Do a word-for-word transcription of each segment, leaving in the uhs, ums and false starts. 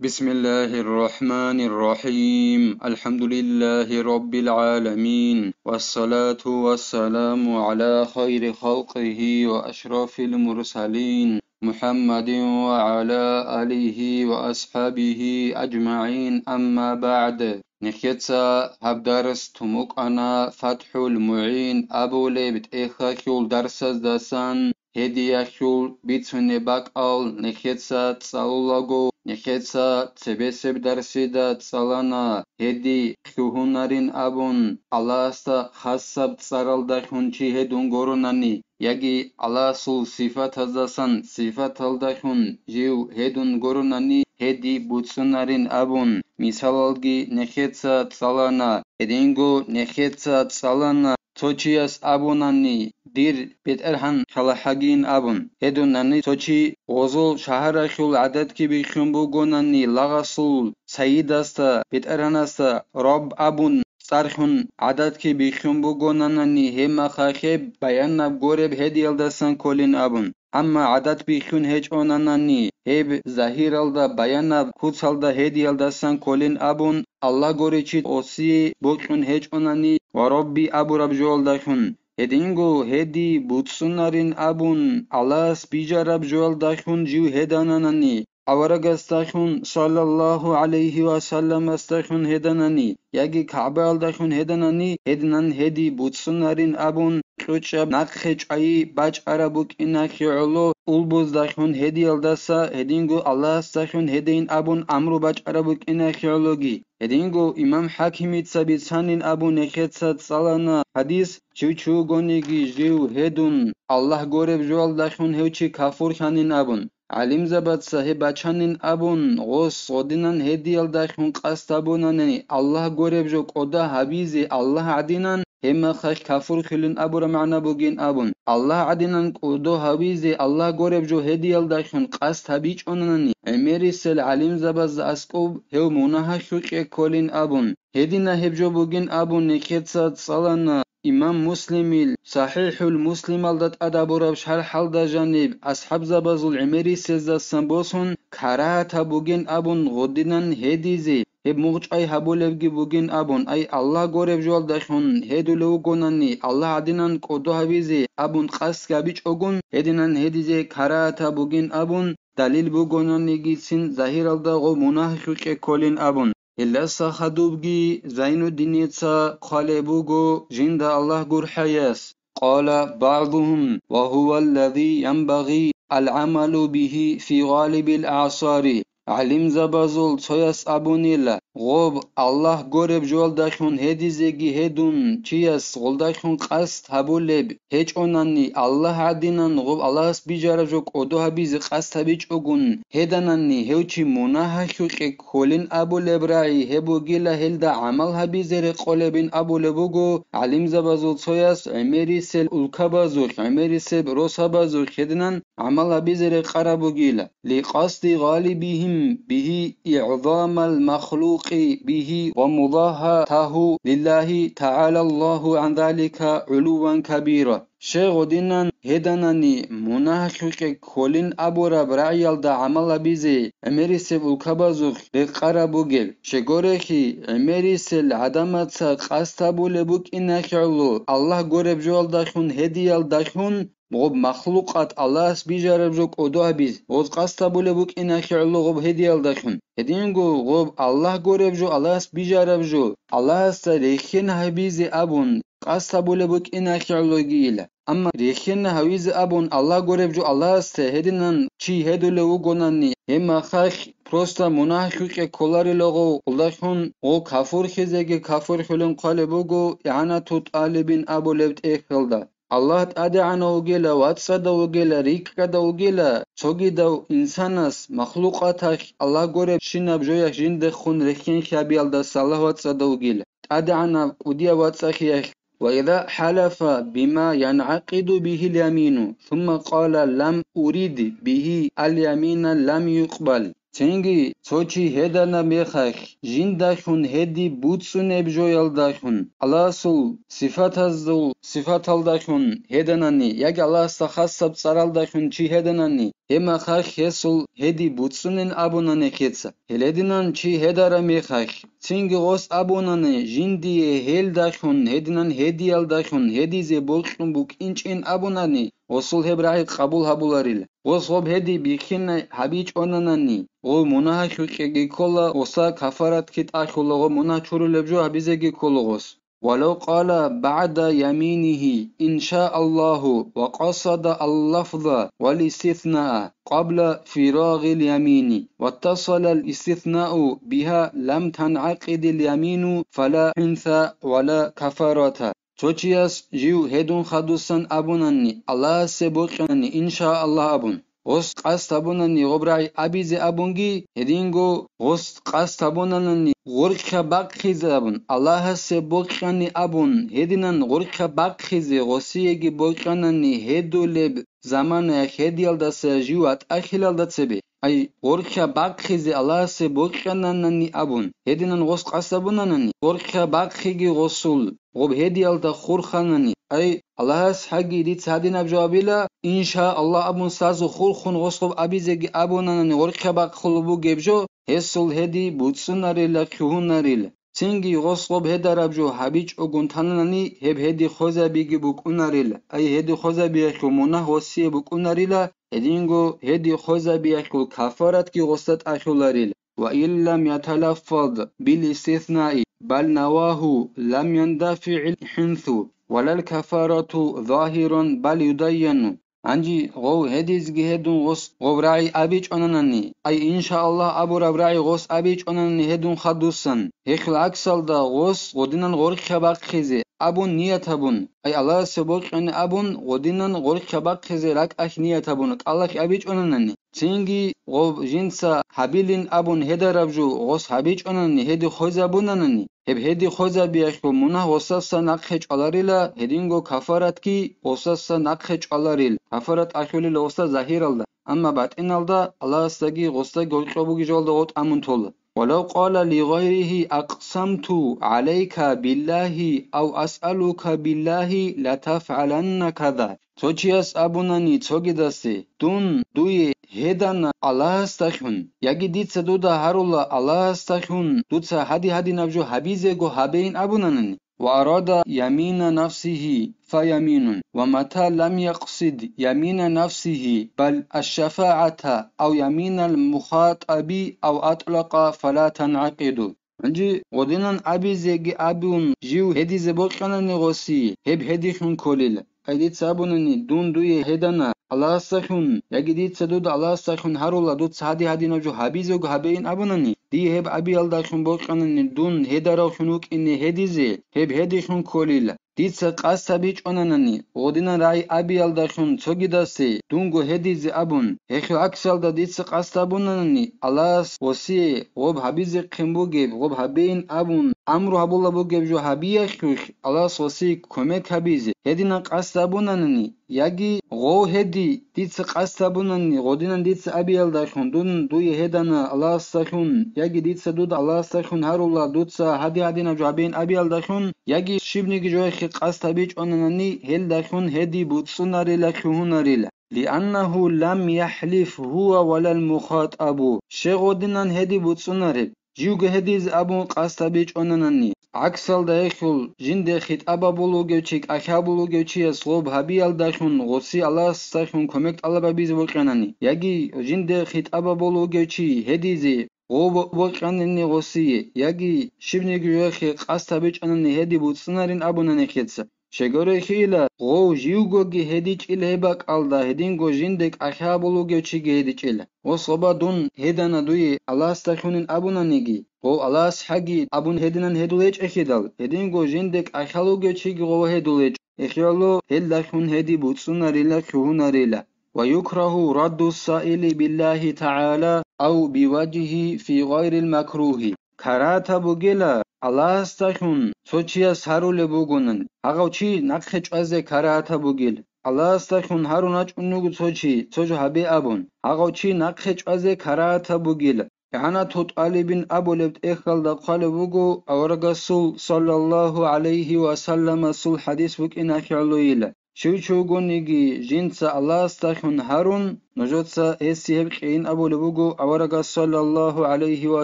بسم الله الرحمن الرحيم. الحمد لله رب العالمين. والصلاة والسلام على خير خلقه وأشرف المرسلين محمد وعلى آله وأصحابه أجمعين. أما بعد. Нехеца гьаб дарс тумукъана ФатхӀул МугӀин абулеб тӀехьалъул дарсаздасан. Гьедиялъул бицунеб бакӀал нехеца цӀалулаго, нехеца цебесеб дарсида цӀалана, гьеди лъугьунарин абун, Аллагьасда хасаб цӀаралдалъун чи гьедун гуронани, яги Аллагьасул сифатаздасан сифаталдалъун жив гьедун гуронани, гьеди буцӀцӀунарин абун, мисалалги нехеца цӀалана, гьединго нехеца цӀалана, цо чияс абунани, дир БетӀергьан хьалахӀагин абун. Гьедунани цо чи гъозул шагьаралъул гӀадатги бихьун бугонани, лагъасул сайидасда, БетӀергьанасда Рабб абун цӀархьун гӀадатги бихьун бугонанани, гьеб махалъ гьеб баянаб гуреб гьедиялдасан кколин абун. Амма гӀадат бихьун гьечӀонанани, гьеб загьиралда баянаб куцалда гьедиялдасан кколин абун, Аллагь гурев чи осие бокьун гьечӀонани ва Рабби абураб жоялдалъун, гьединго гьеди буцӀцӀунарин абун, Аллагьас бижараб жоялдалъун жив гьедананани, аварагасдалъун, саллаллагьу гӀалайгьи ва салламасдалъун гьеданани, яги КагӀбаялдалъун гьеданани, гьединан гьеди буцӀцӀунарин абун, кьучӀаб нахъе чӀвайи бачӀараб букӀиналъе гӀоло, улбуздалъун гьедиялдаса гьединго Аллагьасдалъун гьедейин абун амру бачӀараб букӀиналъе гӀологи. Гьединго имам ХӀакимица бицанин абун нехеца цӀалана хӀадис, чи вугониги жив гьедун, Аллагь гуреб жоялдалъун гьев чи кафурлъанин абун. ГӀалимзабаца гьеб бачанин абун, гъос гъодинан гьедиялдалъун къасд гьабунани, Аллагь гуреб жо кӀодо гьабизе Аллагь гӀадинан, гьеб мехалъ кафурлъулин абураб магӀна бугин абун. Аллагь гӀадинан кӀодо гьабизе Аллагь гуреб жо гьедиялдалъун къасд гьабичӀонани, гӀемерисел гӀалимзабазда аскӀоб гьев мунагьалъукье кколин абун. Гьедина гьеб жо бугин абун нехеца цӀалана. Имам Муслимил СахӀихӀул Муслималда тӀад гьабураб шархӀалда жаниб, асхӀабзабазул гӀемерисездасан босун, карагьатаб бугин абун гъодинан гьедизе, гьеб мугъчӀвай гьабулебги бугин абун, ай Аллагь гуреб жоялдалъун гьедулев вугонани, Аллагь гӀадинан кӀодо гьабизе абун къасд гьабичӀогун, гьединан гьедизе карагьатаб бугин абун, далил бугонанигицин загьиралда гъов мунагьалъукье кколин абун. Гьелдаса хадубги Зайнуддиница хъвалеб буго жинда Аллагь гурхӀаяс. قال بعضهم: وهو الذي ينبغي العمل به في غالب الأعصار. ГӀалимзабазул цояс абунила, гъоб Аллагь гуреб жоялдалъун гьедизеги гьедун, чияс гъолдалъун къасд гьабулеб гьечӀонани, Аллагь гӀадинан гъоб Аллагьас бижараб жо кӀодо гьабизе къасд гьабичӀогун гьеданани, гьев чи мунагьалъукье кколин абулеб рагӀи гьеб бугила гьелда гӀамал гьабизе рекъолебин абулеб буго гӀалимзабазул цояс гӀемерисел улкабазухъ, гӀемерисеб росабазухъ гьединан гӀамал гьабизе рекъараб бугила. لقصد غالبهم به إعظام المخلوق به ومضاهاته لله تعالى الله عن ذلك علوا كبيرا. Щай гъодинан гьеданани, мунагьалъукье кколин абураб рагӀиялда гӀамал гьабизе гӀемерисеб улкабазухъ рекъараб бугеб. Щай гурелъул, гӀемерисел гӀадамаца къасд гьабулеб букӀиналъе гӀоло, Аллагь гуреб жоялдалъун гьедиялдалъун, гъоб махлукъат Аллагьас бижараб жо кӀодо гьабизе гъоз къасд гьабулеб букӀиналъе гӀоло гъоб гьедиялдалъун. Гьединго гъоб Аллагь гуреб жо, Аллагьас бижараб жо, Аллагьасда рехьен гьабизе абун, къасд гьабулеб букӀиналъе гӀологийила. Амма рехьен гьавизе абун Аллагь гуреб жо Аллагьасда гьединан чи гьедулев вугонани, гьеб мехалъ просто мунагьалъукье кколарилаго, гъолдалъун гъо кафурлъизеги кафурлъулин хъвалеб буго игӀанату тӀалибин абулеб тӀехьалда. Аллагь ТӀадегӀанав вугила, вацӀцӀадав вугила, рикӀкӀадав вугила, цогидав инсанас, махлукъаталъ Аллагь гуребщинаб жоялъ жиндехун рехьенлъи гьабиялдаса Аллагь вацӀцӀадав вугила, ТӀадегӀанав кӀудияв вацӀцӀалъиялъ. وإذا حلف بما ينعقد به اليمين ثم قال لم أرد به اليمين لم يقبل. Цинги цо чи гьедана мехалъ, жиндалъун гьеди буцӀцӀунеб жоялдалъун, Аллагьасул сифатазул сифаталдалъун гьеданани, яги Аллагьасда хасаб цӀаралдалъун чи гьеданани, гьеб мехалъ гьесул гьеди буцӀцӀунин абунани хеца. Гьелединан чи гьедараб мехалъ, цинги гъос абунани, жиндие гьелдалъун, гьединан гьедиялдалъун гьедизе бокьун букӀинчӀин абунани, гъосул гьеб рагӀи къабул гьабуларила. Гъос гъоб гьеди бихьинай гьабичӀонанани, гъов мунагьалъукьеги ккола, гъоса кафаратги тӀахьула, гъоб мунагь чурулеб жо гьабизеги ккола гъос. ولو قال بعد يمينه إن شاء الله وقصد اللفظ والاستثناء قبل فراغ اليمين واتصل الاستثناء بها لم تنعقد اليمين فلا حنث ولا كفارة. Цо чияс жив гьедун хадусан абунани, Аллагьасе бокьанани, иншааллагь абун, гъос къасд гьабунани гъоб рагӀи абизе абунги, гьединго гъос къасд гьабунанани гъоркьа бахъизе абун, Аллагьасе бокьани абун, гьединан гъоркьа бахъизе гъосиеги бокьанани гьедулеб заманаялъ гьедиялдаса жив ватӀахьилалда цебе, ай, гъоркьа бахъизе Аллагьасе бокьананани абун, гьединан гъос къасд гьабунанани, гъоркьа бахъиги гъосул гъоб гьедиялда хурханани, ай, Аллагьас хӀаги дица гьадинаб жавабила, иншааллагь абун сазу хурхун гъос гъоб абизеги абунанани гъоркьа бахъулеб бугеб жо, гьесул гьеди буцӀцӀунарила, лъугьунарила. Цинги гъос гъоб гьедараб жо гьабичӀогун тананани, гьеб гьеди хвезабиги букӀунарила, ай гьеди хвезабиялъул мунагь гъосие букӀунарила, гьединго гьеди хвезабиялъул кафаратги гъосда тӀахьуларила. وإن لم يتلفظ بالاستثناء بل نواه لم يندفع الحنث ولا الكفارة ظاهرا بل يدين. Гьанже гъов гьедизги гьедун гъос гъоб рагӀи абичӀонанани, ай, иншааллагь абураб рагӀи гъос абичӀонанани гьедун хадусан, гьехил гӀаксалда гъос гъодинан гъоркьа бахъизе абун ният гьабун, ай, Аллагьасе бокьани абун гъодинан гъоркьа бахъизе ракӀалъ ният гьабун кӀалалъ абичӀонанани, цинги гъоб жинца гьабилин абун гьедараб жо гъос гьабичӀонани гьеди хвезабунанани, гьеб гьеди хвезабиялъул мунагь гъосаса нахъе чӀваларила, гьединго кафаратги гъосаса нахъе чӀваларил, кафарат ахӀулел гъоса загьиралда, амма батӀиналда Аллагьасдаги гъосдаги гъоркьоб бугеб жоялда гъов тӀамун тола. ولو قال لغيره أقسمت عليك بالله أو أسألك بالله لتفعلن كذا. Цо чияс абунани цогидасе, дун дуе гьедана Аллагьасдалъун, яги дица дуда гьарула Аллагьасдалъун, дуца гьади-гьадинаб жо гьабизего гьабейин абунанани, وأراد يمين نفسه فيمين، ومتى لم يقصد يمين نفسه بل الشفاعة أو يمين المخاطب أو أطلق فلا تنعقد. Гьанже гъодинан абизеги абун жив гьедизе бокьанани гъоси, гьеб гьедилъун кколила. Ай дица абунани, дун дуе гьедана Аллагьасдалъун, яги дица дуда Аллагьасдалъун гьарула, дуца гьади-гьадинаб жо гьабизего гьабейин абунани, дие гьеб абиялдалъун бокьанани дун гьедаравлъун вукӀине гьедизе, гьеб гьедилъун кколила. Дица къасд гьабичӀонанани, гъодинан рагӀи абиялдалъун цогидасе дунго гьедизе абун, гьехил гӀаксалда дица къасд гьабунанани, Аллагьас гъосие гъоб гьабизехъин бугеб, гъоб гьабейин абун амру гьабулеб бугеб жо гьабиялъулъ Аллагьас гъосие кумек гьабизе, гьединан къасд гьабунанани, яги гъов гьеди дица къасд гьабунани, гъодинан дица абиялдалъун, дун дуе гьедана Аллагьасдалъун, яги дица дуда Аллагьасдалъун гьарула, дуца гьади-гьадинаб жо гьабейин абиялдалъун, яги щибниги жоялъе къасд гьабичӀонанани, гьелдалъун гьеди буцӀцӀунарила, лъугьунарила. لأنه لم يحلف هو ولا المخاطب. Щай гъодинан гьеди буцӀцӀунареб? Живго гьедизе абун къасд гьабичӀонанани, гӀаксалда гьелъул жинде хитӀаб гьабулев вугев чи, кӀалъабулев вугев чияс гъоб гьабиялдалъун гъоси Аллагьасдалъун кумек тӀалаб гьабизе бокьанани, яги жинде хитӀаб гьабулев вугев чи гьедизе гъов бокьанани гъосие, яги щибниги жоялъе къасд гьабичӀонани гьеди буцӀцӀунарин абунани хеца. Щайгурелъийила, гъов живгоги гьедичӀила гьеб бакӀалда, гьединго жинде кӀалъабулев вугев чиги гьедичӀила. Гъос гъоба дун гьедана дуе Аллагьасдалъунин абунаниги, гъов Аллагьас хӀаги абун гьединан гьедул гьечӀелъидал, гьединго жинде кӀалъалев вугев чиги гъов гьедул гьечӀо. Эхияло гьелдалъун гьеди буцӀцӀунарила, лъугьунарила. ويكره رد السائل بالله تعالى أو بوجهه في غير المكروه. Карагьатаб бугила, Аллагьасдалъун цо чияс гьарулеб бугонан, гьагъав чи нахъе чӀвазе карагьатаб бугил. Аллагьасдалъун гьарун вачӀун вуго цо чи, цо жо гьабе абун, гьагъав чи нахъе чӀвазе карагьатаб бугила. ИгӀанату тӀалибин абулеб тӀехьалда хъвалеб буго аварагасул саллаллагьу гӀалайгьи ва салламасул хӀадис букӀиналъе гӀолойила. Щив чи вугониги жинца Аллагьасдалъун гьарун, нужеца гьесие гьеб кьейин абулеб буго аварагас саллаллагьу гӀалайгьи ва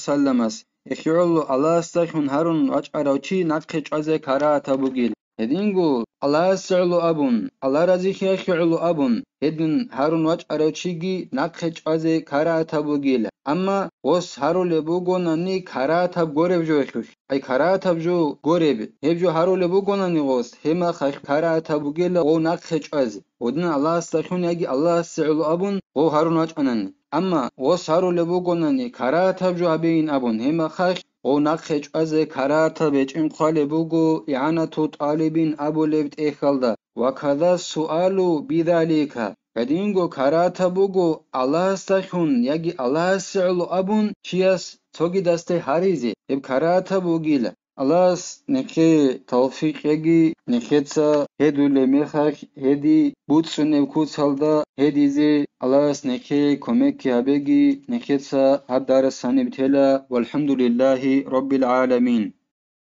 салламас. Эхиоло Аллагьасдалъун гьарун вачӀарав чи нахъе чӀвазе карагьатаб бугил. Гьединго Аллагьасе гӀоло абун, Аллагь разилъиялъе гӀоло абун, гьедин гьарун вачӀарав чиги нахъе чӀвазе карагьатаб бугил. Амма гъос гьарулеб бугонани карагьатаб гореб жоялъулъ. Ай карагьатаб жо гореб, гьеб жо гьарулеб бугонани гъос, гьеб мехалъ карагьатаб бугила гъов нахъе чӀвазе, гъодин Аллагьасдалъун яги Аллагьасе гӀоло абун гъов гьарун вачӀанани. Амма гъос гьарулеб бугонани карагьатаб жо гьабейин абун, гьеб мехалъ гъов нахъе чӀвазе карагьатаб гьечӀин хъвалеб буго ИгӀанату тӀалибин абулеб тӀехьалда, ва када суалу бидалика. Гьединго карагьатаб буго Аллагьасдалъун яги Аллагьасе гӀоло абун чияс цогидасде гьаризе, гьеб карагьатаб бугила. Аллагьас нехее тавфикъ яги, нехеца гьедулеб мехалъ гьеди буцӀцӀунеб куцалда гьедизе Аллагьас нехее кумекги гьабеги, нехеца гьаб дарас гьаниб тела. ВалхӀамдулиллагьи раббил гӀаламин.